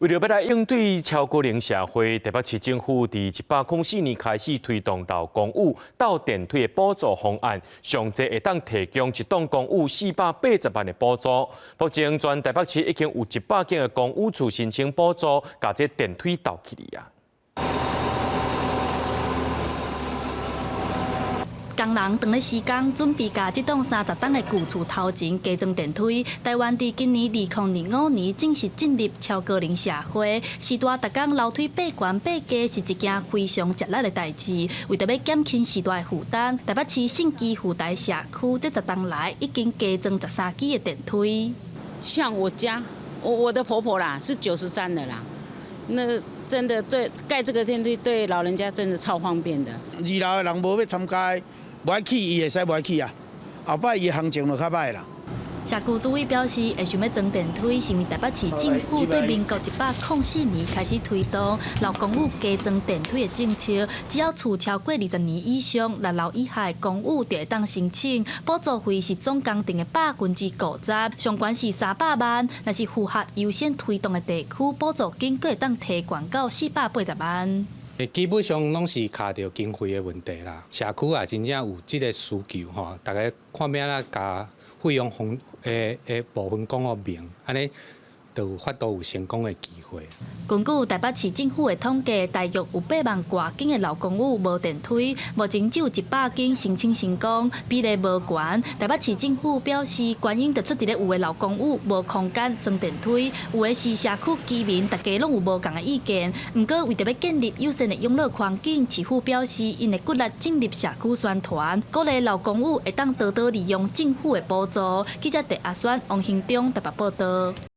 為著欲來應對超高齡社會，台北市政府佇104年開始推動老公寓鬥電梯的補助方案，上濟會當提供一棟公寓480萬的補助。目前全台北市已經有100間的公寓厝申請補助，共這電梯鬥起來啊。工人當咧施工，準備共這棟30棟的舊厝頭前加裝電梯。台灣佇今年2025年正式進入超高齡社會，時代逐工樓梯爬懸爬低是一件非常吃力的代誌。為著欲減輕序大的負擔，台北市信基富台社區這10冬來已經加裝13支的電梯。像我家，我的婆婆啦，是93的啦。那真的對蓋這個電梯對老人家真的超方便的。二樓的人無欲參加。無愛去，伊會使無愛去啊。後擺伊行情就較䆀啦。社區主委表示，會想欲裝電梯，是因為台北市政府對民國104年開始推動老公寓加裝電梯的政策，只要厝超過20年以上，六樓以下的公寓就會當申請補助費是總工程的50%，上懸是300萬。若是符合優先推動的地區，補助金閣會當提懸到480萬。基本上攏是卡著經費的問題啦。社區也真正有這个需求吼，逐家看欲按怎共費用分的的部分講予明，按呢就有法度有成功的機會。根據台北市政府的統計，大約有8萬外間的老公寓無電梯，目前只有100間申請成功，比例無懸。台北市政府表示，原因就出佇咧有的老公寓無空間裝電梯，有的是社區居民大家攏有無仝的意見。毋過為著欲建立友善的養老環境，市府表示，𪜶會骨力進入社區宣傳，鼓勵老公寓會當多多利用政府的補助。記者鄭阿宣、王興中台北報導。